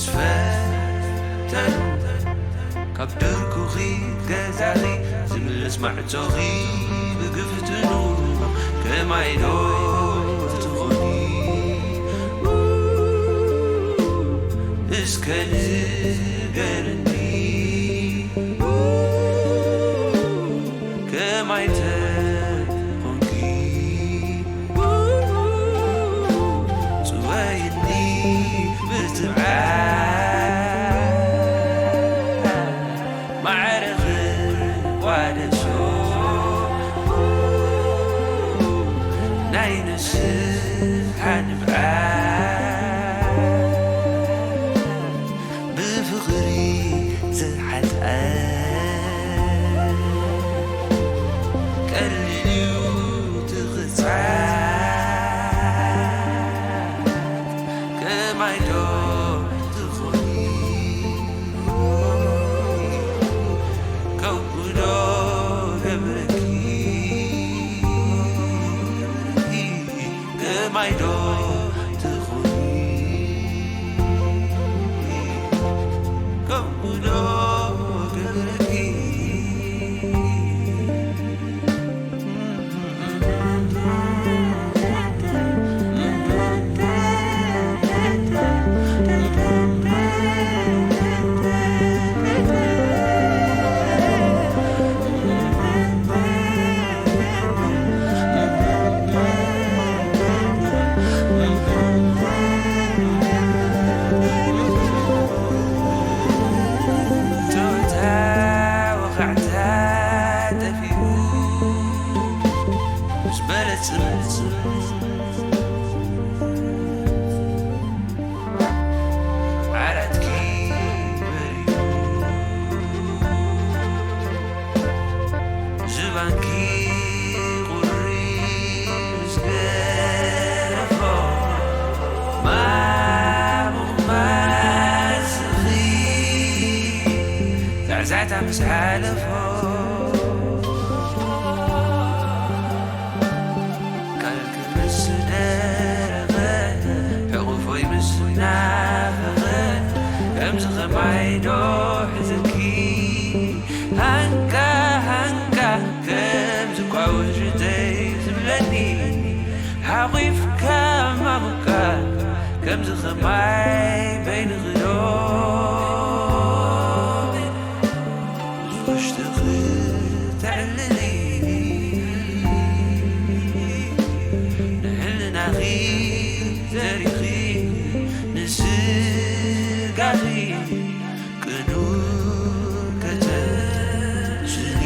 ዝፈተኑ ካብ ድርኩኺ ገዛኺ ዝምልስ ማዕጾኺ ብግፍትኑ ከማይ ዶ ትኾኒ እስከ ንገርኒ ከማይ ተኾንኪ ጽወይኒ ብትብዓት ማዕረ ክቋደሶ ናይ ንስሓ ንብዓት ብፍቕሪ ዝሓጥኣ ቀሊል እዩ ትቕጻት ከማይ ዶ ትኾኒ ከምኡ ዶ ገብረኪ ከማይ ዶ ትኾኒ ከምኡ ዶ ገብረኪ ዓራትኪ በሪሁ ዝባንኪ ቁሪ ምስ ገረፎ ማሙቕ ማስኺ ዛዕዛዕታ ምስ ሓለፎ ቃልኪ ምስ ደረቐ ሕቑፎይ ምስ ናፈቐ ከምዚ ኸማይ ዶ ሕዘኪ ሃንካ ሃንካ ከምዚ ኳ ውሽጠይ ዝብለኒ ሓቑፍካ ማሙካ ከምዚ ኸማይ በይንኺ ዶ ውሽጥኺ ተዕልሊ ንሕልናኺ ዘሪኺ ንስጋኺ ቅኑዕ ከተስሊ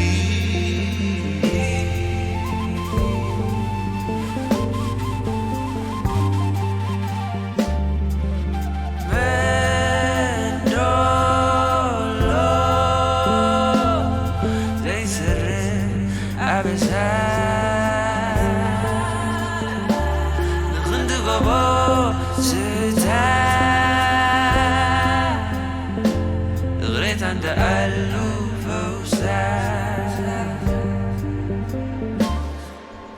መንዶሎ ዘይሰርሕ ኣበሳ ንኽንዲ ጎቦ ስታ እግሬታ እንደ ኣሉ ፈውሳ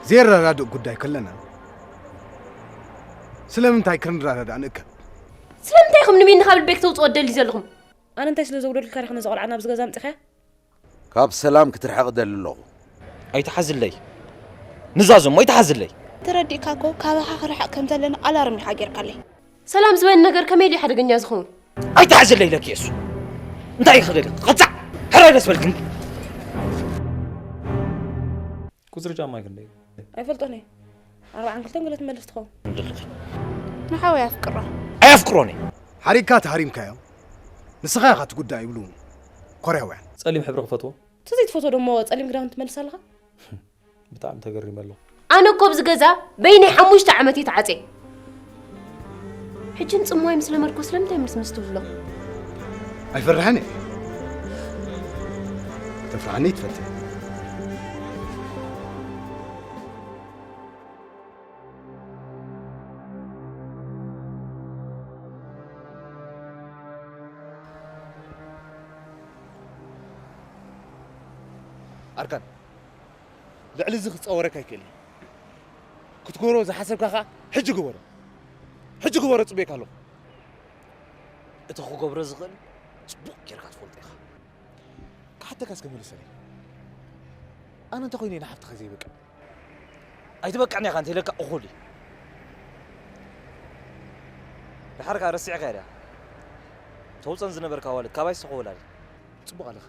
ዘየረዳድእ ጉዳይ ከለና ስለምንታይ ክንረዳዳእ ንእከብ? ስለምንታይ ኢኹም ንቢኒ ካብ ልበይ ክተውፅኦ ትደልዩ ዘለኹም? ኣነ እንታይ ስለ ዘጉደልኩልካ ዲኻ ነዛ ቆልዓ ናብዚ ገዛ ኣምፂኻያ? ካብ ሰላም ክትርሕቕ እደሊ ኣለኹ። ኣይትሓዝለይ ንዛዞ እሞ ኣይትሓዝለይ። ተረዲእካ እኮ ካባኻ ክርሕቕ ከም ዘለኒ ኣላርም ኢኻ ጌርካለይ። ሰላም ዝበኒ ነገር ከመይ ድዩ ሓደገኛ ዝኸውን? ኣይትሓዝለይ ኢለኪ እየ እሱ። እንታይ ኢኺ ደሊኺ? ቐጻዕ! ሕራይ ደስ በልኪ። ቁጽሪ ጫማይ ክንደይ እዩ? ኣይፈልጦን እየ። ኣርብዓን ክልተን ገለ ትመልስ ትኸውን። ንሓወይ ኣፍቅሮ። ኣየፍቅሮን እየ። ሓሪግካ ተሃሪምካዮ ንስኻ ኢኻ እቲ ጉዳይ ይብሉ እውን ኮርያውያን። ጸሊም ሕብሪ ክፈትዎ። እቲ ዘይትፈትዎ ደሞ ጸሊም ክዳውንቲ ትመልስ ኣለኻ? ብጣዕሚ ተገሪመ ኣለኹ። ኣነ እኮ ኣብዚ ገዛ በይነይ ሓሙሽተ ዓመት እየ ተዓፅየ። ሕጂ ንፅምዋይ ምስ ለመድኩ ስለምንታይ ምስምስ ትብሎ? ኣይፈርሕን እየ። ተፍርሓኒ ትፈትን። ኣርካን ልዕሊ እዚ ክፃወረካ ኣይክእልን። ክትገብሮ ዝሓሰብካ ከዓ ሕጂ ግበሮ። ሕጂ ግበሮ ፅቤካ ኣለኹ። እቲ ክገብሮ ዝኽእል ጽቡቕ ጌርካ ትፈልጦ ኢኻ። ክሓተካ እስከ መልሰለይ። ኣነ እንተ ኮይነ ንሓፍትኻ ዘይበቅዕ? ኣይትበቅዕን ኢኻ እንተኢለካ እኹል እዩ። ድሓር ከኣ ረሲዕካያ ድያ? ተውጸን ዝነበርካ ኣዋልድ ካባይ ዝሰኸ ወላዲ። ጽቡቕ ኣለኻ።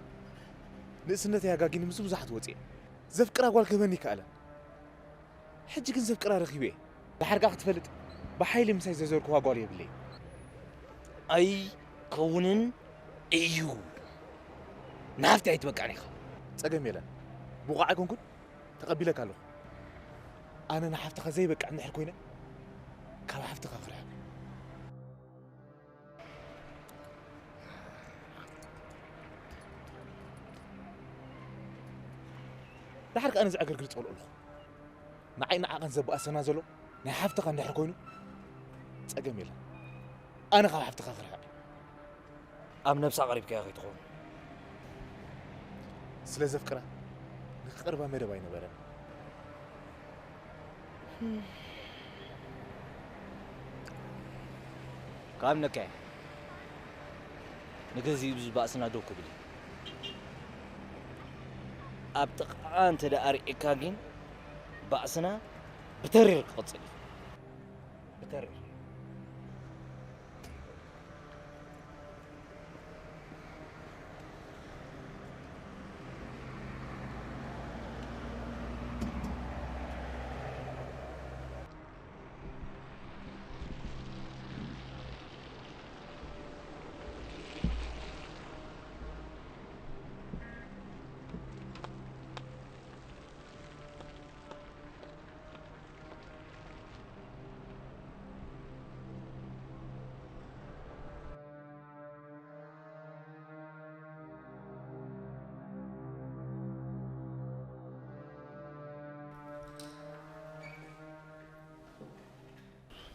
ንእስነተይ ኣጋጊኒ ምስ ብዙሓት ወጽየ። ዘፍቅራ ጓል ክህበኒ ይከኣለን። ሕጂ ግን ዘፍቅራ ረኺበ እየ። ድሓር ከኣ ክትፈልጥ፣ ብሓይሊ ምሳይ ዘዘርክዋ ጓል የብለይ። ኣይከውንን እዩ። ንሓፍቲ ኣይትበቅዕን ኢኻ። ጸገም የለን። ብቑዕ ኣይኮንኩን፣ ተቐቢለካ ኣለኹ። ኣነ ንሓፍትኻ ዘይበቅዕ እንድሕር ኮይነ፣ ካብ ሓፍትኻ ክርሕቕ። ድሓር ከኣ ነዚ ዕግርግር ጸልኦ ኣለኹ። ንዓይ ንዓቐን ዘባእሰና ዘሎ ናይ ሓፍትኻ እንድሕር ኮይኑ፣ ጸገም የለን። ኣነ ካብ ሓፍትኻ ክርሕቕ። ኣብ ነብሳ ኣቕሪብካዮ ከይትኸውን። ስለ ዘፍቅራ ንክቐርባ መደብ ኣይነበረን። ካብ ነካየ ንገዚኡ ብዚ ባእስና ደው ክብል እዩ። ኣብ ጥቕኣ እንተ ደኣ ርኢካ ግን ባእስና ብተሪር ክቕጽል እዩ። ብተሪር።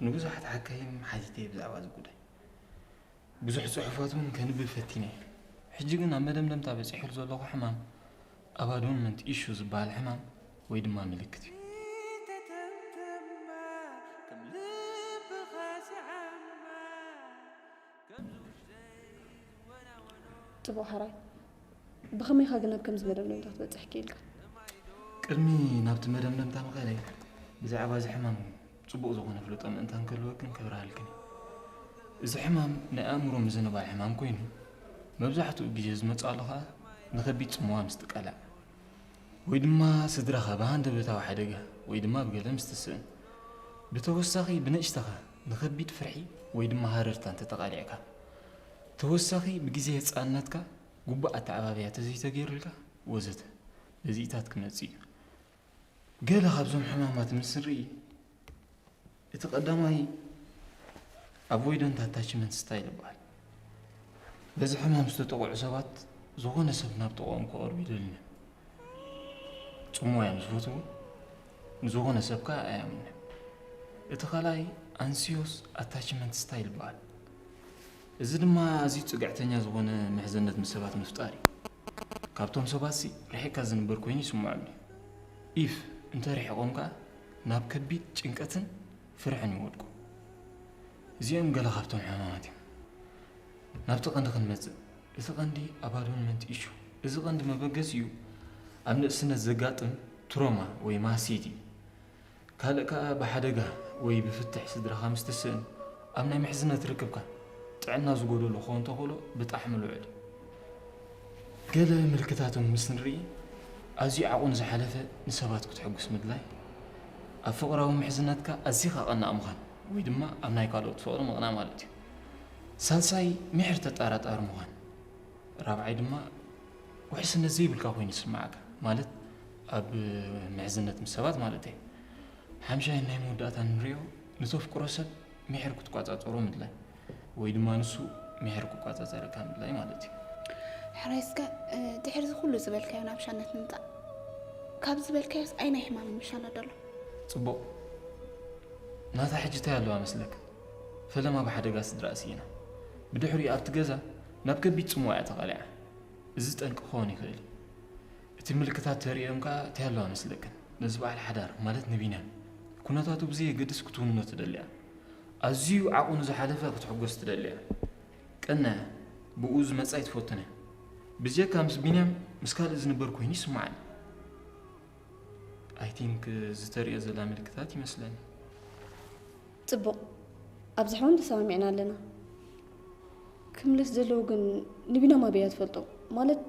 ንብዙሓት ሓካይም ሓቲተ ብዛዕባ እዚ ጉዳይ። ብዙሕ ጽሑፋት እውን ከንብብ ፈቲነ። ሕጂ ግን ኣብ መደምደምታ በጺሑሉ ዘለኹ ሕማም ኣባንዶንመንት ኢሹ ዝበሃል ሕማም ወይ ድማ ምልክት እዩ። ጽቡቕ ሕራይ፣ ብኸመይ ኢኻ ግን ናብ ከምዚ መደምደምታ ክትበጽሕ ክኢልካ? ቅድሚ ናብቲ መደምደምታ ምኻደይ ብዛዕባ እዚ ሕማም ጽቡቕ ዝኾነ ፍልጦ ምእንታን ክህልወክን ከብርሃልክን እየ። እዚ ሕማም ናይ ኣእምሮ ምዝንባል ሕማም ኮይኑ፣ መብዛሕትኡ ግዜ ዝመጽኣሉ ኸኣ ንኸቢድ ጽምዋ ምስ ትቃላዕ፣ ወይ ድማ ስድራኻ ብሃንደበታዊ ሓደጋ ወይ ድማ ብገለ ምስ ትስእን፣ ብተወሳኺ ብንእሽተኻ ንኸቢድ ፍርሒ ወይ ድማ ሃረርታ እንተተቓሊዕካ፣ ተወሳኺ ብግዜ ህጻንነትካ ግቡእ ኣተዓባብያ ተዘይተገይሩልካ ወዘተ ነዚኢታት ክመጽእ እዩ። ገለ ካብዞም ሕማማት ምስ ንርኢ፣ እቲ ቀዳማይ ኣቮይደንት ኣታችመንት ስታይል ይበሃል። በዚ ሕማም ዝተጠቕዑ ሰባት ዝኾነ ሰብ ናብ ጥቕኦም ክቐርቡ ይደልዩ እዮም። ጽምዋ እዮም ዝፈትዉ፣ ንዝኾነ ሰብ ከኣ ኣያምኑን እዮም። እቲ ካልኣይ ኣንስዮስ ኣታችመንት ስታይል ይበሃል። እዚ ድማ ኣዝዩ ጽግዕተኛ ዝኾነ ምሕዝነት ምስ ሰባት ምፍጣር እዩ። ካብቶም ሰባትሲ ርሒቕካ ዝንበር ኮይኑ ይስምዖም እዩ። ኢፍ እንተ ርሒቖም ከኣ ናብ ከቢድ ጭንቀትን ፍርሕን ይወድቁ። እዚኦም ገለ ካብቶም ሕማማት እዮም። ናብቲ ቀንዲ ክንመጽእ፣ እቲ ቀንዲ ኣባንዶንመንት ኢሹ። እዚ ቀንዲ መበገሲኡ ኣብ ንእስነት ዘጋጥም ትሮማ ወይ ማህሰይቲ እዩ። ካልእ ከኣ ብሓደጋ ወይ ብፍትሕ ስድራኻ ምስ ትስእን፣ ኣብ ናይ ምሕዝነት ርክብካ ጥዕና ዝጎደሎ ክኸውን እንተኽእሎ ብጣዕሚ ልዑል እዩ። ገለ ምልክታቶም ምስ ንርኢ፣ ኣዝዩ ዓቕኑ ዝሓለፈ ንሰባት ክትሕጉስ ምድላይ፣ ኣብ ፍቕራዊ ምሕዝነትካ ኣዚኻ ቀናእ ምዃን ወይ ድማ ኣብ ናይ ካልኦት ፍቕሪ ምቕናእ ማለት እዩ። ሳልሳይ፣ ምሒር ተጣራጣሪ ምዃን። ራብዓይ ድማ ውሕስነት ዘይብልካ ኮይኑ ይስምዓካ፣ ማለት ኣብ ምሕዝነት ምስ ሰባት ማለት እየ። ሓምሻይን ናይ መወዳእታን ንሪኦ፣ ንተፍቅሮ ሰብ ምሒር ክትቆጻጸሮ ምድላይ ወይ ድማ ንሱ ምሒር ክቆጻጸረካ ምድላይ ማለት እዩ። ሕራይ እስከ፣ እ፣ ድሕሪ እዚ ኩሉ ዝበልካዮ ናብ ሻነት ንምጻእ። ካብ ዝበልካዮስ ኣየናይ ሕማም እዩ ምሻና ዘሎ? ጽቡቕ። ናታ ሕጂ እንታይ ኣለዋ መስለክ? ፈለማ ብሓደጋ ስድራኣ ስኢና። ብድሕሪኡ ኣብቲ ገዛ ናብ ከቢድ ጽምዋ እያ ተቓሊዓ። እዚ ጠንቂ ክኸውን ይኽእል እዩ። እቲ ምልክታት ተርእዮም ከኣ እንታይ ኣለዋ መስለክን? ነዚ በዓል ሓዳር፣ ማለት ንቢንያም፣ ኩነታቱ ብዘየገድስ ክትውንኖ ትደሊ እያ። ኣዝዩ ዓቕኑ ዝሓለፈ ክትሕጎስ ትደሊ እያ። እነ ብኡ ዝመጻ ኣይትፈቱን እያ። ብጀካ ምስ ቢንያም ምስ ካልእ ዝንበር ኮይኑ ይስምዓኒ። I think ዝተርእዮ ዘላ ምልክታት ይመስለኒ። ጽቡቕ፣ ኣብዚ ሕውን ተሰማሚዕና ኣለና። ክምለስ ዘለዎ ግን ንቢንያም ኣበይ እያ ትፈልጦ? ማለት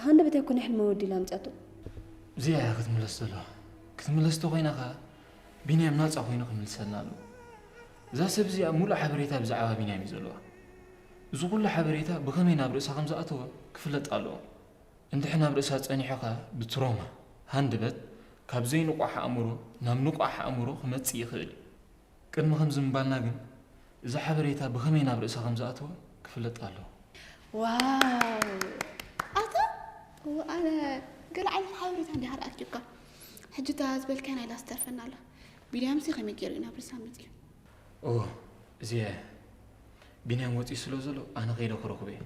ሃንደበት እያ ኮነ ሕልሚ ወዲላ ኣምጺኣቶ። እዚኣ እያ ክትምለስ ዘለዋ። ክትምለስ ተኾይና ኸኣ ቢንያም ናጻ ኮይኑ ክምልሰልና ኣለዎ። እዛ ሰብ እዚኣ ሙሉእ ሓበሬታ ብዛዕባ ቢንያም እዩ ዘለዋ። እዚ ኩሉ ሓበሬታ ብኸመይ ናብ ርእሳ ከም ዝኣተወ ክፍለጥ ኣለዎ። እንድሕር ናብ ርእሳ ጸኒሑ ኸኣ ብትሮማ ሃንደበት ካብ ዘይንቑሕ ኣእምሮ ናብ ንቑሕ ኣእምሮ ክመጽእ ይኽእል እዩ። ቅድሚ ከምዚ ምባልና ግን እዚ ሓበሬታ ብኸመይ ናብ ርእሳ ከም ዝኣተወ ክፍለጥ ኣለዎ። ዋው ኣታ እወ ኣነ ገለ ዓይነት ሓበሬታ እንዲሃ ኣኪብካ ሕጂ እታ ዝበልካያ ናይ ላስተርፈና ኣላ ቢንያምሲ ከመይ ገይሩ እዩ ናብ ርእሳ መፅዩ እዎ እዚኣ እያ ቢንያም ወፂኡ ስለ ዘሎ ኣነ ከይደ ክረኽቦ እየ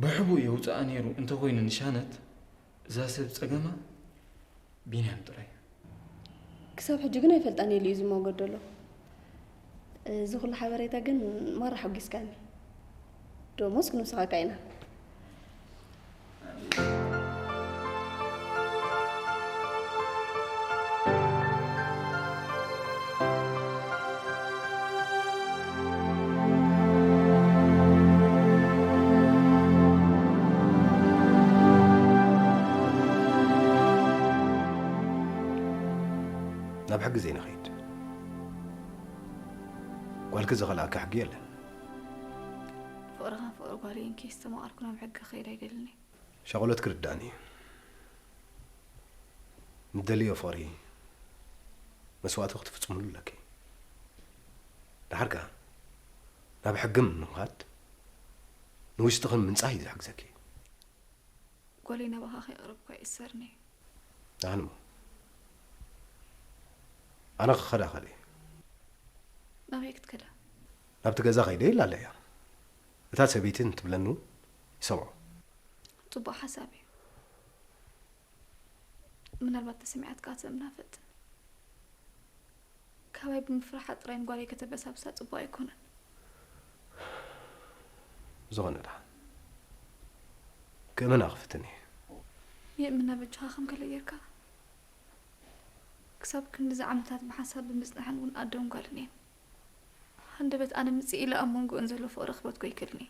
ብሕቡእ የውፅኣ ነይሩ እንተኾይኑ ንሻነት እዛ ሰብ ፀገማ ቢንያም ጥራይ ክሳብ ሕጂ ግን ኣይፈልጣን ኢሉ እዩ ዝማጎት ዘሎ። እዚ ኩሉ ሓበሬታ ግን ማራ ሓጒስካኒ። ደሞስ ክንውስኸካ ኢና። ናብ ሕጊ ዘይንኸይድ። ጓልኪ ዝኸልኣኪ ሕጊ የለን። ፍቕርኻን ፍቕሪ ጓለይን ከየስተማቐርኩ ናብ ሕጊ ክኸይድ ኣይደልን እየ። ሻቕሎት ክርዳእኒ እዩ። ንደልዮ ፍቕሪ መስዋእቲ ክትፍጽምሉ ኣለኪ። ደሓር ከኣ ናብ ሕጊ ምምኻድ ንውሽጥኽን ምንጻህ እዩ ዝሕግዘኪ። ጓለይ ናባኻ ከየቕረብኳ ይእሰርኒ እዩ። ደሓን እሞ ኣነ ክኸዳ ከለ ናበይ ክትከዳ? ናብቲ ገዛ ከይደ ኢላ ኣለያ። እታ ሰበይቲ እንትብለኒ እውን ይሰምዖ። ጽቡቕ ሓሳብ እዩ። ምናልባት ተሰሚዓትካ ትእምና ፈትን። ካባይ ብምፍርሓ ጥራይ ንጓለይ ከተበሳብሳ ጽቡቕ ኣይኮነን። ዝኾነ ደሓን ክእምና ክፍትን እየ። የእምና በጃኻ ከም ገለ ጌርካ ክሳብ ክንድዚ ዓመታት ብሓንሳብ ብምጽናሕን እውን ኣደን ጓልን እየን። ሃንደበት ኣነ ምጽእ ኢለ ኣብ መንጎእን ዘሎ ፍቕሪ ክበትኮ ኣይክእልን እየ።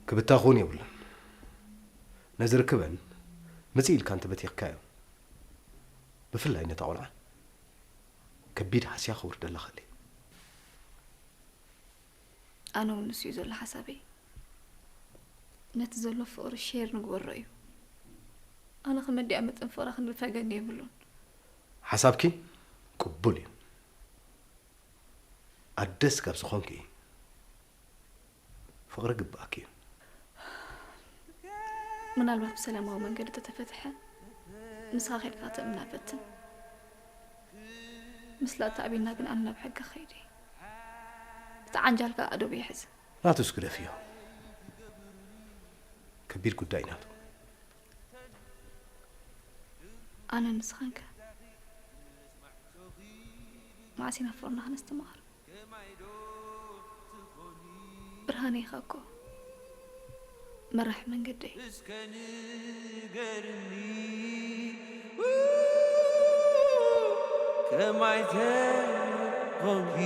ክብታኽ እውን የብሉን። ነዚ ርክበን ምጽእ ኢልካ እንተበቲኽካዮ ብፍላይ ነታ ቆልዓ ከቢድ ሃስያ ከውርደላ ኸእል እዩ። ኣነ እውን ንሱ እዩ ዘሎ ሓሳበይ። ነቲ ዘሎ ፍቕሪ ሼር ንግበሮ እዩ። ኣነ ከመዲኣ መጠን ፍቕራ ክንፈገኒ የብሉን። ሓሳብኪ ቅቡል እዩ። ኣደ ስጋብ ዝኾንኪ ፍቕሪ ግብኣኪ እዩ። ምናልባት ብሰላማዊ መንገዲ ተተፈትሐ ንስኻ ኸድካ ተእምና ፈትን። ምስላ ተኣቢና ግን ኣነ ናብ ሕጊ ክኸይድ እየ። እቲ ዓንጃል ከኣ ኣደቡ ይሕዝ። ናቱስ ግደፍዮ። ከቢድ ጉዳይ ናቱ። ኣነ ንስኻንከ መዓስ ኢና ፍቕርና ክነስተማቕር? ብርሃነይ ኢኻ እኮ መራሕ መንገደይ። እስከ ንገርኒ ከማይ ተኾንኪ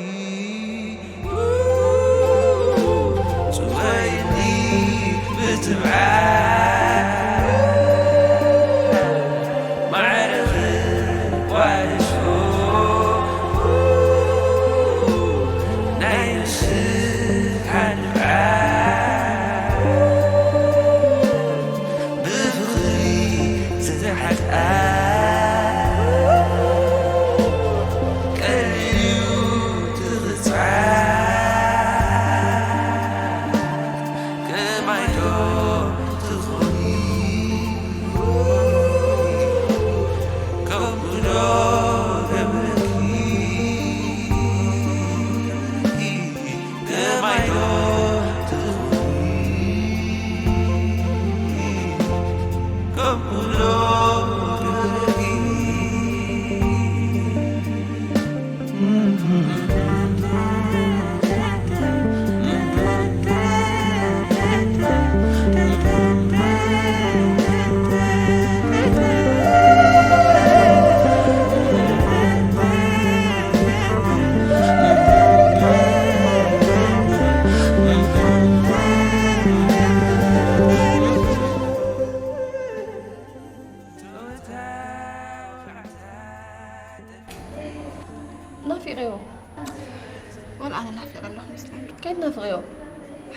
ጽበይኒ ብትብዓት ማዕረ ክቋደሾ ናይ ንስሓ ድብዓት ብፍቕሪ ዝተሓትኣ ቀልዩ ትኽጽዓ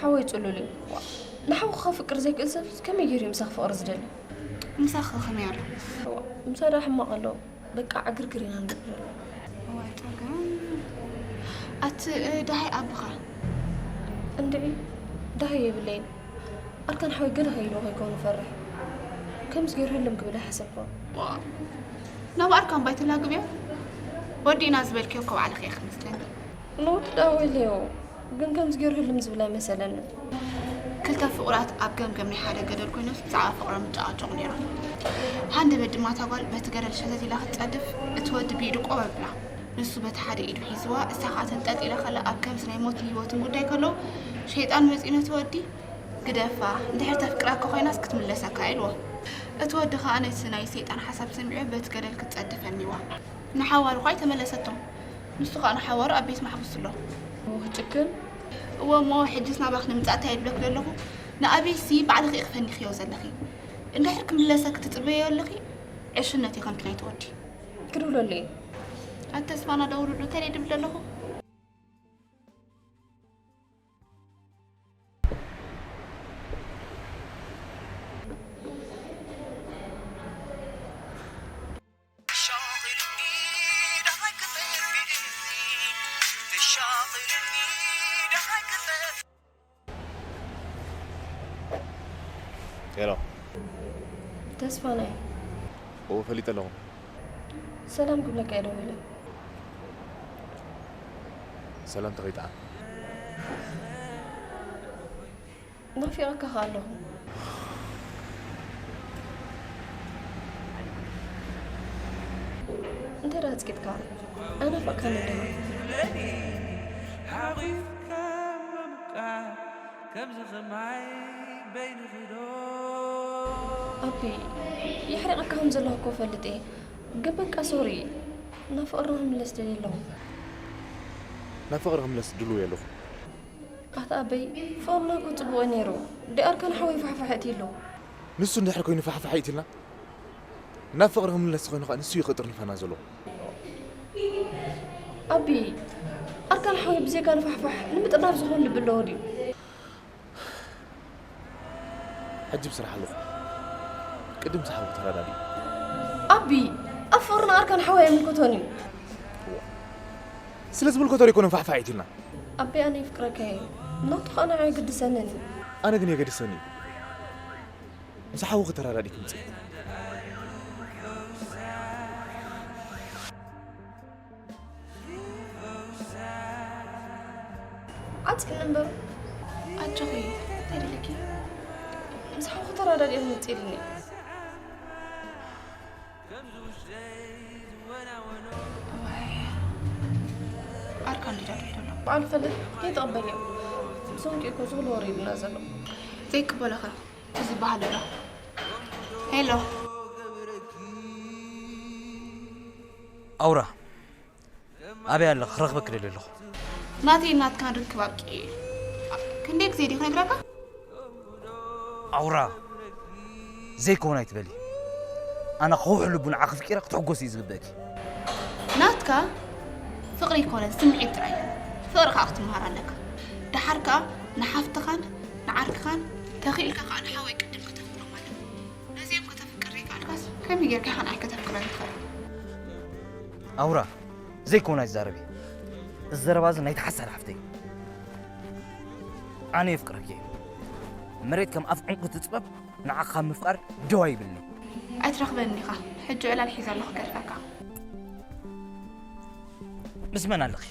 ሓወይ ጽሉል እዩ። ዋ፣ ንሓውኻ ከፍቅር ዘይክእል ሰብ ከመይ ገይሩ እዩ ምሳኽ ፍቕሪ ዝደሊ? ምሳኽ ከመይ ኣሎ? ዋ፣ ምሳ ደኣ ሕማቕ ኣሎ። በቃ ዕግርግር ኢና ንገብር። እዋይ ጸገም። ኣቲ፣ እ፣ ደሃይ ኣቦኻ? እንድዒ፣ ደሃይ የብለይን። ኣርካን ሓወይ ገለ ከይብሎ ከይከውን እፈርሕ። ከምዚ ገይሩ ህልም ክብል ኣይሓሰብኩን። ዋ፣ ናብ ኣርካን ባይትላግብዮ? ወዲእና ዝበልክዮ እኮ ባዕልኺ ኢኺ መስለኒ። ንወዲ ደኣ ወይለዮ፣ ግን ከምዚ ገይሩ ህልም ዝብል ኣይመሰለንን። ክልተ ፍቑራት ኣብ ገምገም ናይ ሓደ ገደል ኮይኖም ብዛዕባ ፍቕሮም ይጨቓጨቑ ነይሮም። ሃንደበት ድማ እታ ጓል በቲ ገደል ሸተት ኢላ ክትጸድፍ፣ እቲ ወዲ ብኢዱ ቆብ ኣብላ። ንሱ በቲ ሓደ ኢዱ ሒዝዋ፣ እሳ ኸኣ ተንጠልጢላ ከላ ኣብ ከምዚ ናይ ሞትን ህይወትን ጉዳይ ከለዉ፣ ሸይጣን መጺኡ ነቲ ወዲ፣ "ግደፋ፣ እንድሕር ተፍቅረካ ኮይናስ ክትምለሰካ" ኢልዎ። እቲ ወዲ ኸኣ ነቲ ናይ ሰይጣን ሓሳብ ሰሚዑ በቲ ገደል ክትጸድፍ ፈኒዋ። ንሓዋሩ ኸኣ ኣይተመለሰቶን። ንሱ ኸኣ ንሓዋሩ ኣብ ቤት ማሕቡስ ኣሎ። እሞ ክጭክን? እወ እሞ ሕጅስ ናባኽ ንምጻእ እንታይ ይብለኪ ዘለኹ? ንኣብይሲ ባዕልኺ ኢኺ ፈኒኽዮ ዘለኺ። እንድሕር ክምለሰኪ ትጽበዮ ኣለኺ፣ ዕሽነት እዩ ከምቲ ናይቲ ወዲ። ክድውለሉ እየ። ኣቲ ተስፋና ደውልሉ፣ እንታይ ድብል ዘለኹ? ሄሎ። ተስፋናይ። እዎ፣ ፈሊጠ ኣለኹ። ሰላም ክብለካ እየ ደዊለ። ሰላም ተኸይጣ። ናፊቐካ ከኣ ኣለኹ። እንታይ ደኣ ኣጽቂጥካ? ኣይናፈቕካን እንዲኻ? ኣቢ፣ የሕሪቐካ ከም ዘለኹ እኮ እፈልጥ እየ። ግን በቃ ሶሪ። ናብ ፍቕርና ክምለስ ደልየ ኣለኹ። ናብ ፍቕሪ ክምለስ ድልው እየ ኣለኹ። ኣታ ኣበይ፣ ፍቕርና እኮ ጽቡቕ እዩ ነይሩ። ዲኣርካን ሓወይ ፋሕፋሕ እትይሉ። ንሱ እንድሕር ኮይኑ ፋሕፋሕ እትይልና፣ ናብ ፍቕሪ ክምለስ ኮይኑ ከኣ ንሱ እዩ ክጥርንፈና ዘሎ። ኣቢ፣ ኣርካን ሓወይ ብዘይካ ንፋሕፋሕ ንምጥርናፍ ዝኾን ልቢ ኣለዎ ድዩ? ሕጂ ብስራሕ ኣለኹ። ቅድም ዝሓወ ተረዳዲ። ኣቢ፣ ኣብ ፍቕርና ኣርካን ሓወይ ኣይምልከቶን እዩ። ስለ ዝምልከቶ ዶ ኣይኮነን ፋሕፋሕ ኢትልና? ኣቢ፣ ኣነ ይፍቅረካ እየ። ናቱ ኸኣ ንዓይ ኣይግድሰንን እዩ። ኣነ ግን የገድሰኒ እዩ። ምስ ሓወኺ ተረዳዲ ክምጽእ። ዓጽኒ እምበር። ኣጆኺ፣ እንታይ ደለኪ? ምስ ሓውኺ ተረዳዲእኺ ምጽእ ኢልኒ። እዋይ፣ ኣርካን ዲዳ ደሎ። በዓል ፈልጥ፣ ከይትቕበልዮ። ብሰንኪ እኮ ዝኹሉ ወረ ኢሉና ዘሎ። ዘይቅበሎ ኸ? እዚ በሃል ኣሎ። ሄሎ። ኣውራ፣ ኣበይ ኣለኺ? ክረኽበኪ ደልየ ኣለኹ። ናተይን ናትካን ርክብ ኣብቂዑ እዩ። ክንደይ ግዜ ድዩ ክነግረካ? ኣውራ፣ ዘይከውን ኣይትበሊ። ኣነ ከውሒ ልቡ ንዓኺ ኣፍቂረ ክትሕጎሲ እዩ ዝግበእኪ። ናትካ ፍቕሪ ኣይኮነን፣ ስምዒት ጥራይ እዩ። ፍቕሪ ከኣ ክትመሃር ኣለካ። ደሓር ከኣ ንሓፍትኻን ንዓርክኻን፣ ተኽኢልካ ከኣ ንሓወይ ቅድም ከተፍቅሮም ኣለካ። ነዚኦም ከተፍቅር ዘይከኣልካስ ከመይ ጌርካ ኢኻ ንዓይ ከተፍቅረኒ ትኽእል? ኣውራ፣ ዘይኮን ኣይትዛረቢ። እዚ ዘረባ እዚ ናይቲ ሓሳድ ሓፍተይ። ኣነ የፍቅረኪ እየ። መሬት ከም ኣፍ ዕንቁ ትጽበብ፣ ንዓኻ ምፍቃር ደው ኣይብልኒ። ኣይትረኽበኒ ኢኻ። ሕጂ ዕላል ሒዘ ኣለኹ ገርፈካ። ምስ መን ኣለኺ?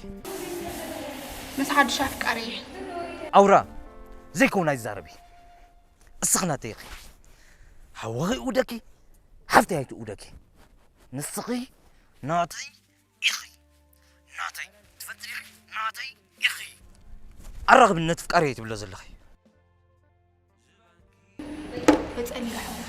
ምስ ሓድሽ ኣፍቃሪ እየ። ኣውራ፣ ዘይኮን ኣይትዛረቢ። እስኺ ናተይ ኢኺ። ሓወኺ ይእውደኪ፣ ሓፍተይ ኣይትእውደኪ። ንስኺ ናተይ ኢኺ። ናተይ ትፈልጢ ዲኺ? ናተይ ኢኺ። ኣራኽብነት ፍቃረይ ትብሎ ዘለኺ። በጸልጋ ሓወኺ።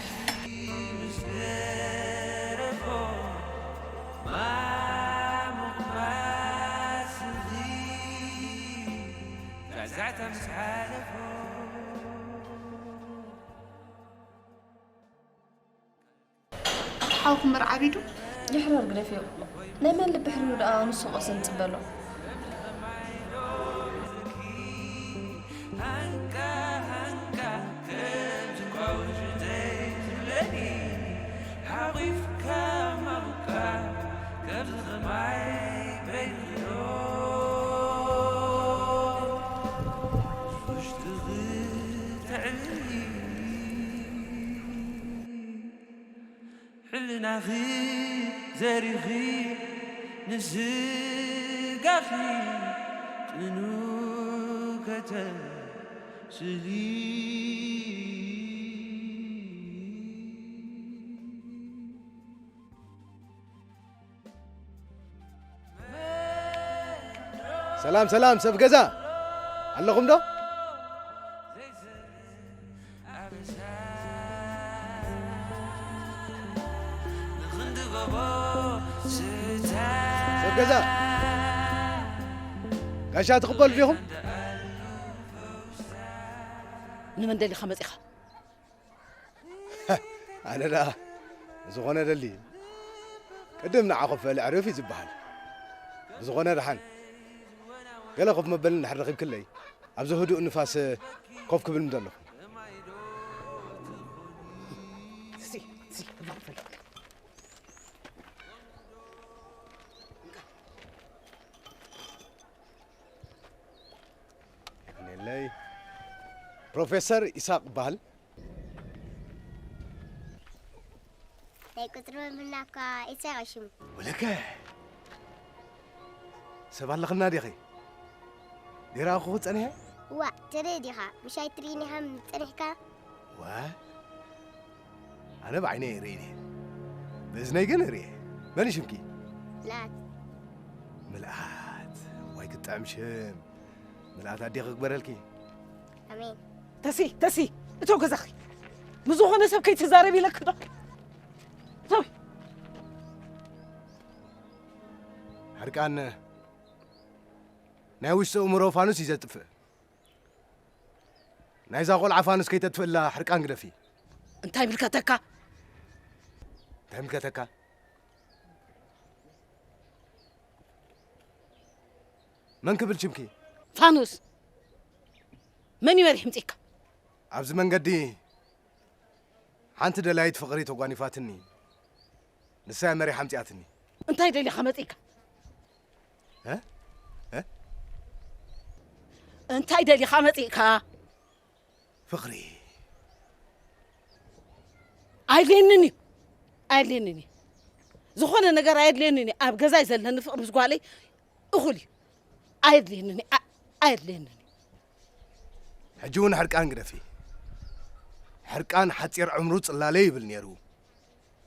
ሓውኩም መርዓ ቢዱ? የሕረር ግደፍዮ። ናይ መን ልቢ ሕሪሩ ደኣ ንሱ ቀስ ንጽበሎ። ትዕሊ ሕልናኺ ዘሪኺ ንስጋኺ ጽኑ ከተስሊ። ሰላም ሰላም ሰብ ገዛ ኣለኹም ዶ? ሰብ ገዛ ጋሻ ትቕበሉ ዲኹም? ንመን ደሊኻ መፂኻ? ኣነ ደኣ ዝኾነ ደሊ ቅድም ንዓ ኮፍ በል ኣዕርፍ እዩ ዝበሃል። ብዝኾነ ደሓን ገለ ኮፍ መበሊ እንድሕር ረኺብክለይ ኣብዚ ህዱእ ንፋስ ኮፍ ክብል ምደለኹ። እሲ እሲ እባክህ የቐንየለይ። ፕሮፌሰር ይስሐቅ እበሃል። ናይ ቁፅሪ መምህርና እኳ ኢሳቅ ሽሙ። ወለከ ሰብ ኣለኽና ዲኺ? ዲራኹ ጸኒሐ? እዋ ትርኢ ዲኻ ምሻይ ትርኢኒ ሃም ጸኒሕካ? ዋ ኣነ ብዓይነይ ርእየ ብእዝነይ ግን ርእየ። መን እዩ ሽምኪ? ምልኣት። ምልኣት ዋይ ክትጥዕም ሽም። ምልኣት ኣዴኺ ክግበረልኪ። ኣሜን። ተሲ ተሲ እቶ ገዛኺ ምስ ዝኾነ ሰብ ከይትዛረብ ኢለክ ዶ? እቶይ ሕርቃን ናይ ውሽጢ እምሮ ፋኑስ እዩ ዘጥፍእ። ናይዛ ቆልዓ ፋኑስ ከይተጥፍእላ ሕርቃን ግደፊ። እንታይ ምልከተካ? እንታይ ምልከተካ? መን ክብል ሽምኪ? ፋኑስ መን እዩ መሪሕ ምፂካ? ኣብዚ መንገዲ ሓንቲ ደላይት ፍቕሪ ተጓኒፋትኒ። ንሳ እያ መሪሓ ኣምፂኣትኒ። እንታይ ደሊኻ መፂካ? እ? እ? እንታይ ደሊኻ መፂእካ? ፍቕሪ ኣይድልየንን እዩ ኣይድልየንን እዩ ዝኾነ ነገር ኣይድልየንን እዩ ኣብ ገዛይ ዘለኒ ፍቕሪ ምስ ጓለይ እኹል እዩ ኣይድልየንን እዩ ኣ- ኣይድልየንን እዩ ሕጂ እውን ሕርቃን ግደፊ። ሕርቃን ሓፂር ዕምሩ ፅላለ ይብል ነይሩ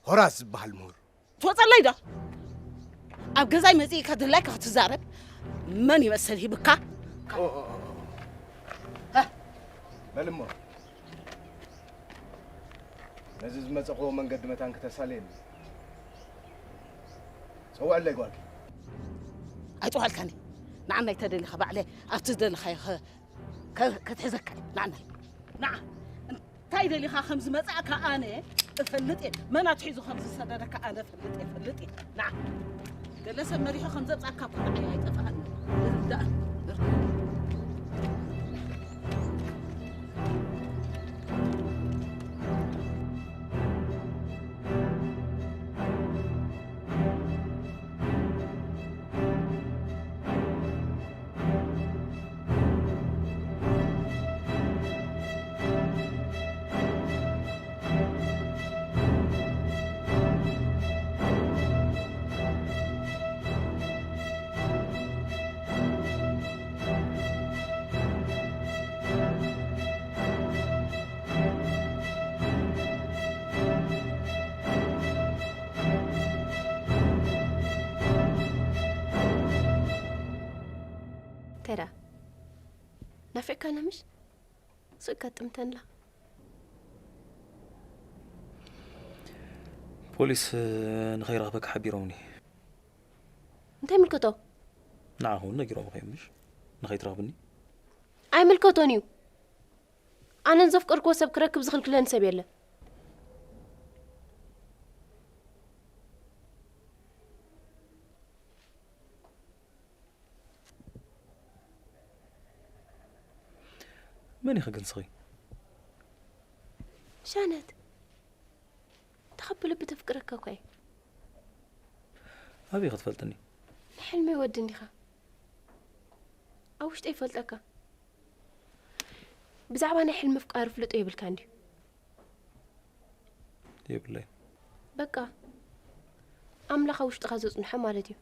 ሆራስ ዝበሃል ምሁር። ትወፀለይ ዶ? ኣብ ገዛይ መፂእካ ድላይካ ክትዛረብ መን ይመስል ሂብካ? በል እሞ ነዚ ዝመፀኽዎ መንገዲ መታን ክተሳልየኒ ፀውዐለይ ጓልኪ። ኣይፀዋልካኒ ንዓናይ ተደሊኻ ባዕለ ኣብቲ ዝደለኻዮ ከ- ከ- ከትሕዘካ እየ። ንዓናይ ንዓ እንታይ ደሊኻ ከም ዝመፃእካ ኣነ እፈልጥ እየ። መን ኣትሒዙ ከም ዝሰደደካ ኣነ እፈልጥ እየ፣ እፈልጥ እየ። ንዓ ገለ ሰብ መሪሑ ከም ዘብፃካ እኮ ንዓይ ኣይጠፍኣኒ። ይርዳእ። እንታይ ደኣ ናፊቕካና ምሽ? ሱቕ ከጥምተንላ። ፖሊስ ንኸይረኽበካ ሓቢሮምኒ። እንታይ ምልከቶ? ንዓኹ እውን ነጊሮምኺ እዮም ምሽ? ንኸይትረኽብኒ? ኣይምልከቶን እዩ። ኣነ ንዘፍቀርክዎ ሰብ ክረክብ ዝኽልክለኒ ሰብ የለን። መን ኢኺ ግን ንስኺ? ሻነት፣ ተኸብሉ ብተፍቅረካ እኳ እየ። ኣበይ ክትፈልጥኒ? ናይ ሕልመይ ወዲ እንዲኻ። ኣብ ውሽጠይ ይፈልጠካ። ብዛዕባ ናይ ሕልሚ ኣፍቃሪ ፍልጦ የብልካ እንድዩ። የብለይ። በቃ ኣምላኽ ኣብ ውሽጥኻ ዘጽንሖ ማለት እዩ።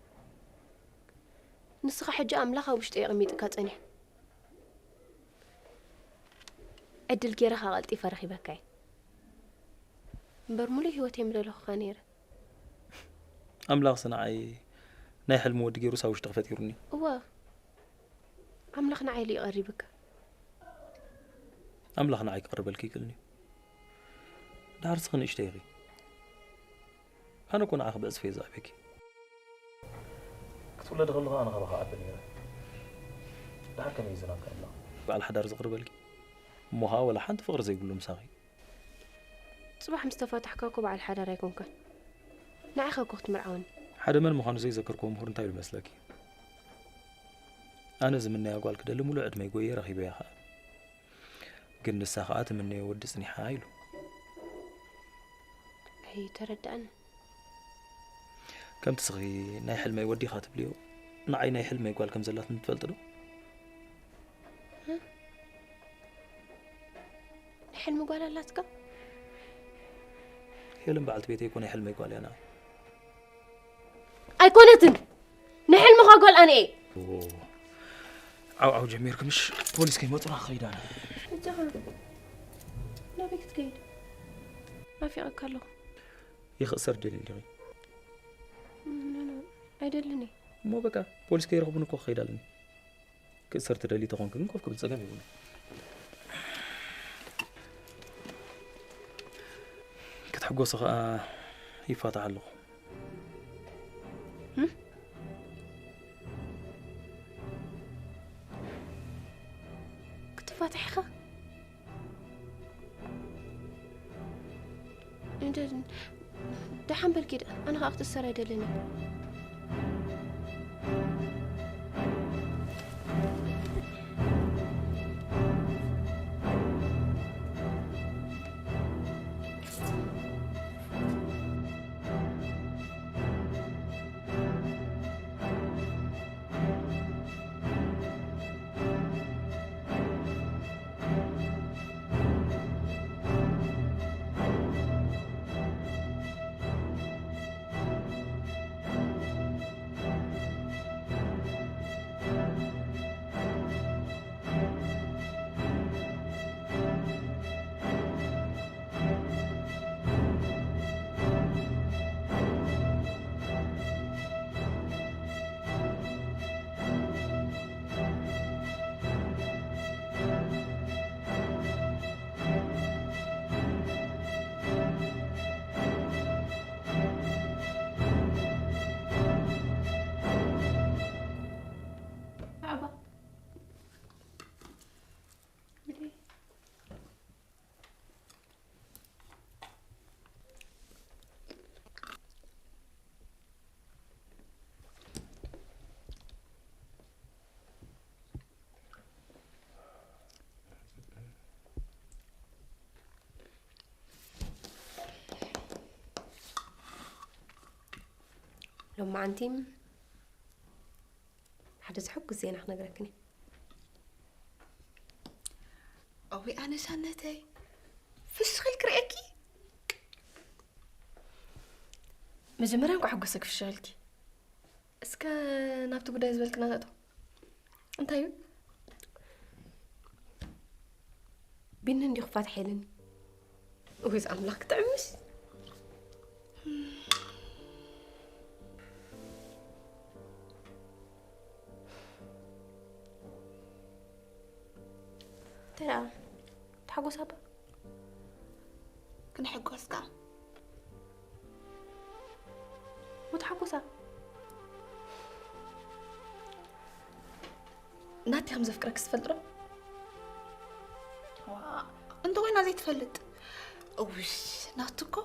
ንስኻ ሕጂ ኣምላኽ ኣብ ውሽጢ የቐሚጥካ ጸኒሑ። ዕድል ገይረ ከኣ ቀልጢፈ ረኺበካ እየ። እምበር ሙሉእ ህይወተይ ምደለኹኻ ነይረ። ኣምላኽሲ ንዓይ ናይ ሕልሚ ወዲ ገይሩስ ኣብ ውሽጥኺ ፈጢሩኒ። እወ ኣምላኽ ንዓይ ኢሉ እዩ ቀሪብካ። ኣምላኽ ንዓይ ክቕርበልኪ ይክእልኒ እዩ። ድሓር ስኺ ንእሽተይ ኢኺ። ኣነ እኮ ንዓኺ ብዕጽፊ እየ ዝዓብየኪ። ክትውለዲ ከለኻ ኣነ ካባኻ ዓቢ ነይረ። ድሓር ከመይ እዩ ዝናምካ ኣምላኽ? በዓል ሓዳር ዝቕርበልኪ እሞ ኸኣ ወላ ሓንቲ ፍቕሪ ዘይብሉ ምሳኺ። ጽባሕ ምስ ተፋታሕካ እኮ በዓል ሓዳር ኣይኮንካን። ንዓኻ እኮ ክትምርዓወኒ። ሓደ መን ምዃኑ ዘይዘከርክዎ ምሁር እንታይ ኢሉ መስለኪ? ኣነ ዝምነያ ጓል ክደሊ ሙሉእ ዕድመይ ጎየ ረኺበያ ኸኣ። ግን ንሳ ኸኣ ትምነዮ ወዲ ጽኒሓ ኢሉ። ኣይተረድኣን። ከምቲ ስኺ ናይ ሕልመይ ወዲኻ ትብልዮ ንዓይ ናይ ሕልመይ ጓል ከም ዘላትኒ ትፈልጢ ዶ? ናይ ሕልሚ ጓል ኣላትካ? ሄለን በዓልቲ ቤተይ እኮ ናይ ሕልመይ ጓል እያ ንዓይ። ኣይኮነትን። ናይ ሕልምኻ ጓል ኣነ እየ። ዓው ዓው ጀሚርኪ ምሽ? ፖሊስ ከይመጹና ክኸይድ ኣነ። እጃኻ ናበይ ክትከይድ? ናፊቐካ ኣለኹ። ይኽእሰር ደልዩ እንዲኺ? ኣይደልን እየ። እሞ በቃ ፖሊስ ከይረኽቡን እኮ ክኸይድ ኣለኒ። ክእሰር ትደሊ ተኾንኪ ግን ኮፍ ክብል ጸገም የብሉን። ክትሕጎሲ ኸኣ ይፋታሕ ኣለኹ። ክትፋታሕ ኢኻ? ደሓን በል ኪድ፣ ኣነ ኸኣ ክትእሰር ኣይደልን እየ። ሎማዓንቲ ሓደ ዘሐጉስ ዜና ክነግረክን እየ። እውይ ኣነ ሻነተይ ፍሽኽ ኢልኪ ርእየኪ። መጀመርያ እንኳዕ ሓጎሰኪ ፍሽኽ ኢልኪ። እስከ ናብቲ ጉዳይ ዝበልክና ንእቶ። እንታይ እዩ? ቢኒ እንዲዩ ክፋትሕ ኢሉኒ። እውይ ኣምላኽ ክጥዕምሽ። እንታይ ደኣ? ተሓጎሳ እባ። ክንሕጎስ ከኣ። ወተሓጎሳ። ናቲ ከም ዘፍቅረክስ ትፈልጢ ዶ? ዋ፣ እንተኾይና ዘይትፈልጥ። እውሽ፣ ናቱ እኮ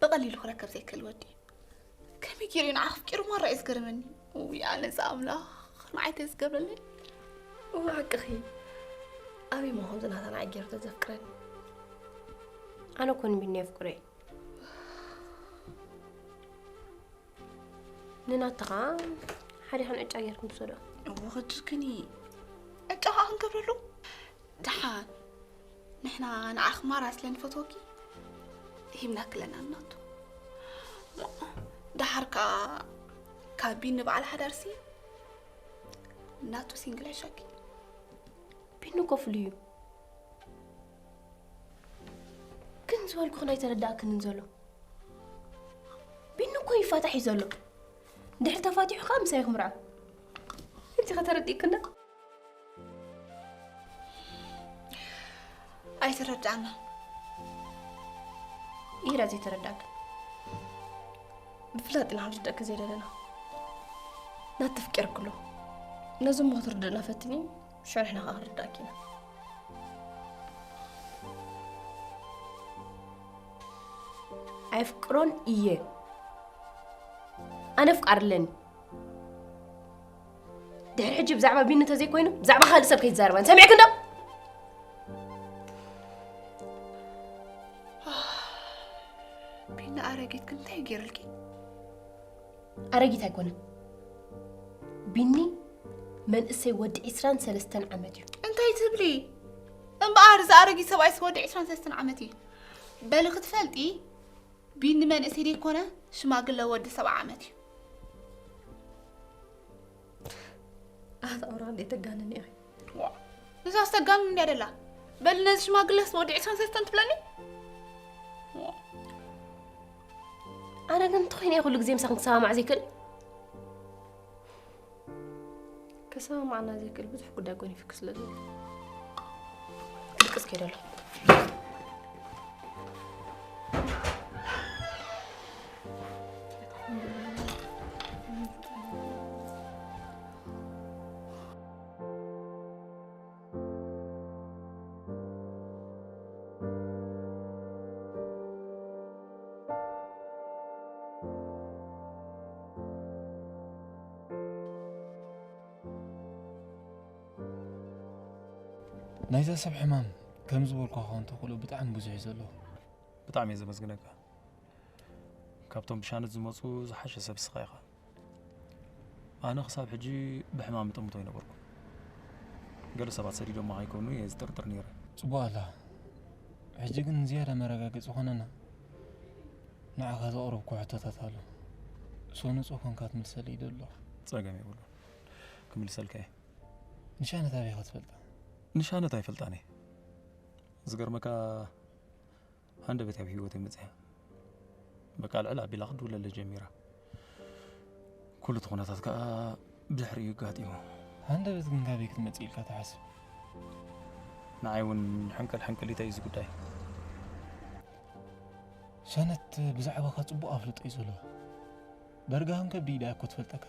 ብቐሊሉ ክረከብ ዘይክእል ወዲ እዩ። ከመይ ገይሩ እዩ ንዓኺ ኣፍቂሩ ማራ እዩ ዝገርመኒ። ውይ ኣነስ ኣምላኽ ንዓይ ተዝገብረለይ። እወ ሓቅኺ። ኣበይ እሞ ከምዚ ናታ ንዓይ ገይሩ ተዘፍቅረኒ? ኣነ እኮ ንቢኒ የፍቅሮ እየ። ንናቲ ኸዓ ሓዲኽን ዕጫ ጌርክን ትውሰዶ። እወ ከጅርክኒ። ዕጫ ኸዓ ክንገብረሉ። ደሓን። ንሕና ንዓኺ ማራ ስለ ንፈትወኪ ሂብናኪ ኣለና እናቱ። ደሓር ከኣ ካብ ቢኒ በዓል ሓዳርሲ እናቱ ሲንግል ሕሸኪ። ቢኒ እኮ ፍሉይ እዩ። ግን ዝበልኩኽን ኣይተረዳእክንን ዘሎ። ቢኒ እኮ ይፋታሕ እዩ ዘሎ። ድሕሪ ተፋቲሑ ከዓ ምሳይ ክምርዖ። እቲ ከተረዲእክና ኣይተረዳእና። ኢራ ዘይተረዳእክን። ብፍላጥ ኢና ክንርደእኪ ዘይደለና። ናተፍቂርክሎ ነዚ እሞ ክትርድእና ፈትኒ። ሽዑ ንሕና ከዓ ክንርዳእኪ ኢና። ኣይፍቅሮን እየ። ኣነ ፍቃር ኣለኒ። ድሕሪ ሕጂ ብዛዕባ ቢኒ እንተዘይኮይኑ ብዛዕባ ካልእ ሰብ ከይትዛረባን ሰሚዕክን ዶ? ቢኒ ኣረጊት ግን እንታይ ገይሩልኪ? ኣረጊት ኣይኮነን። ቢኒ መንእሰይ ወዲ ዒስራን ሰለስተን ዓመት እዩ። እንታይ ትብሊ? እምበኣር እዚ ኣረጊት ሰብኣይስ ወዲ ዒስራን ሰለስተን ዓመት እዩ። በሊ ክትፈልጢ ቢኒ መንእሰይ ዘይኮነ ሽማግለ ወዲ ሰብዓ ዓመት እዩ። ኣታ ኣውራ እንዴት ተጋንኒ ኢኺ። እዛ ስተጋንን እንድያ ደላ። በል ነዚ ሽማግለስ ወዲ ዒስራን ሰለስተን ትብለኒ? ኣነ ግን እንተኾይነ እየ ኩሉ ግዜ ምሳኽን ክሰማማዕ ዘይክእል። ክሰማማዕና ዘይክእል ብዙሕ ጉዳይ ጎኒፍኪ ስለ ዘሎ ክድቅስ ከይደ ኣሎ። ናይዛ ሰብ ሕማም ከም ዝበልኳ ክኸውን ተኽእሎ ብጣዕሚ ብዙሕ እዩ ዘለዎ። ብጣዕሚ እየ ዘመስግነካ። ካብቶም ብሻነት ዝመፁ ዝሓሸ ሰብ እስኻ ኢኻ። ኣነ ክሳብ ሕጂ ብሕማም ይጥምቶ ኣይነበርኩ። ገለ ሰባት ሰዲዶማ ከይኮኑ እየ ዝጥርጥር ነይረ። ፅቡቅ ኣላ። ሕጂ ግን ዝያዳ መረጋገፂ ኮነና። ንዓኻ ዘቕረብኩ ሕቶታት ኣሎ። ሰው ንፁህ ኮንካ ትምልሰለይ ይደሊ ኣለኹ። ፀገም የብሉን። ክምልሰልካ እየ። ንሻነት ኣበይ ኢኻ ትፈልጣ? ንሻነት ኣይፈልጣን እየ። ዝገርመካ ሃንደበት ኣብ ህይወተይ መፅያ። በቃ ልዕል ኣቢላ ክትድውለለ ጀሚራ። ኩሉ እቲ ኩነታት ከዓ ብድሕሪኡ ኣጋጢሙ። ሃንደበት ግን ካበይ ክትመፅእ ኢልካ ትሓስብ? ንዓይ እውን ሕንቅል ሕንቅሊተይ እዩ እዚ ጉዳይ። ሻነት ብዛዕባኻ ፅቡቕ ኣፍልጦ እዩ ዘለዋ። ዳርጋ ከም ከብዲ ኢዳ እኮ ትፈልጠካ።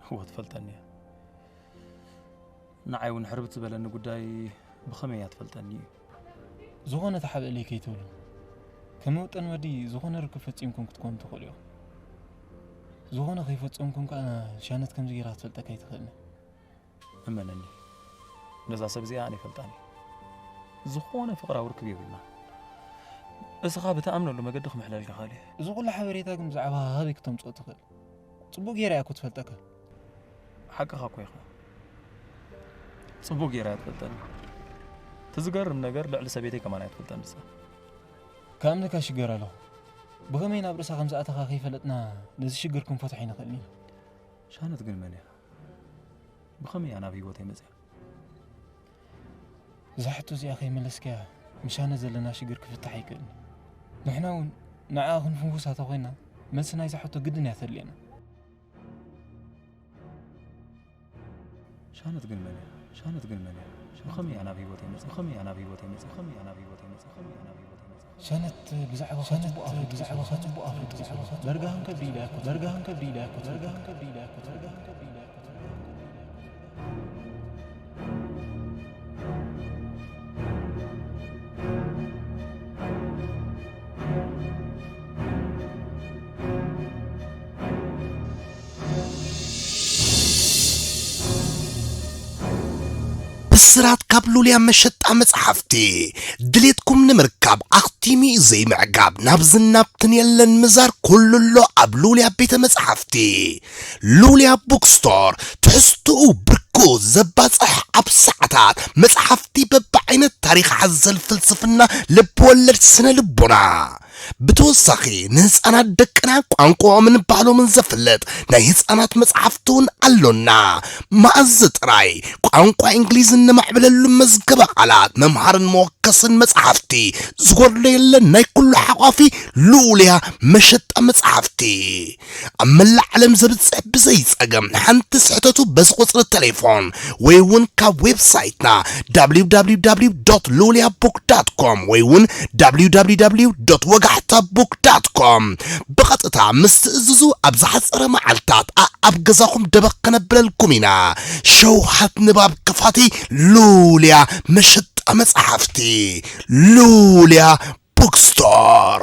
እወ ትፈልጠኒ እያ። ንዓይ እውን ሕርብት ዝበለኒ ጉዳይ ብኸመይ እያ ትፈልጠኒ እዩ። ዝኾነ ተሓብእለይ ከይትብሉ። ከም ውጥን ወዲ ዝኾነ ርክብ ፈፂምኩም ክትኮኑ ትኽእሉ ኢኹም። ዝኾነ ከይፈፀምኩም ከዓ ሻነት ከምዚ ገይራ ክትፈልጠካ ኣይትኽእልን። እመነኒ፣ ነዛ ሰብ እዚኣ ኣነ ይፈልጣን እየ። ዝኾነ ፍቕራዊ ርክብ የብልና። እስኻ ብትኣምነሉ መገዲ ክምሕለልካ ኽእል እየ። እዚ ኩሉ ሓበሬታ ግን ብዛዕባ ሃበይ ክተምፅኦ ትኽእል? ፅቡቕ ገይራ እያ እኮ ትፈልጠካ። ሓቅኻ እኮ ኢኻ። ፅቡቕ ገይራ እያ ትፈልጠኒ። እቲ ዝገርም ነገር ልዕሊ ሰበይተይ ከማን እያ ትፈልጠኒ ንሳ። ክኣምነካ ሽገር ኣለኹ። ብኸመይ ናብ ርእሳ ከም ዝኣተኻ ከይፈለጥና ነዚ ሽግር ክንፈትሖ ኣይንኽእልን ኢና። ሻነት ግን መን እያ? ብኸመይ እያ ናብ ህይወተይ መፅያ? እዛ ሕቶ እዚኣ ከይመለስካያ ምሻነ ዘለና ሽግር ክፍታሕ ኣይክእልን። ንሕና እውን ንዓኣ ክንፍውሳ ተኾይና መልሲ ናይዛ ሕቶ ግድን እያ ተድልየና። ሻነት ግን መን እያ? ሻነት ግን መን እያ? ብኸመይ እያ ናብ ህይወተይ መፅያ? ብኸመይ እያ ናብ ህይወተይ መፅያ? ብኸመይ እያ ናብ ህይወተይ መፅያ? ብኸመይ እያ ናብ ህይወተይ መፅያ? ሸነት ብዛዕባ ሸነት ብዛዕባ ጽቡቕ ኣፍልጦ ዳርጋ ከም ከብዲ ኢላ እኮ ዳርጋ ከም ከብዲ ኢላ እኮ ዳርጋ ከም ከብዲ ኢላ እኮ ዳርጋ ከም ከብዲ ኢላ እኮ ብስራት ካብ ሉልያ መሸጣ መጽሓፍቲ ድሌትኩም ንምርካብ ኣኽቲሚ ዘይምዕጋብ ናብ ዝናብትን የለን ምዛር ኩሉሎ ኣብ ሉልያ ቤተ መጽሓፍቲ ሉልያ ቡክስቶር ትሕዝትኡ ብርክ ምርኩዝ ዘባጽሕ ኣብ ሰዓታት መጽሓፍቲ በብዓይነት ታሪኽ ሓዘል ፍልስፍና ልብወለድ ስነ ልቦና። ብተወሳኺ ንህፃናት ደቅና ቋንቋኦምን ባህሎምን ዘፍልጥ ናይ ህፃናት መፅሓፍቲ እውን ኣሎና። መኣዝ ጥራይ ቋንቋ እንግሊዝ እነማዕብለሉ መዝገበ ቃላት መምሃርን መወከስን መፅሓፍቲ ዝጎድሎ የለን። ናይ ኩሉ ሓቋፊ ልኡልያ መሸጣ መፅሓፍቲ ኣብ መላእ ዓለም ዘብፅሕ ብዘይ ፀገም ሓንቲ ስሕተቱ በዚ ቁፅሪ ቴሌፎን ወይ እውን ካብ ዌብሳይትና www.luliabook.com ወይ እውን www.ወጋሕታbook.com ብቐጥታ ምስ ትእዝዙ ኣብ ዝሓፀረ መዓልታት ኣኣብ ገዛኹም ደበኽ ከነብለልኩም ኢና። ሸውሃት ንባብ ከፋቲ ሉልያ መሸጣ መፅሓፍቲ ሉልያ ቡክስቶር።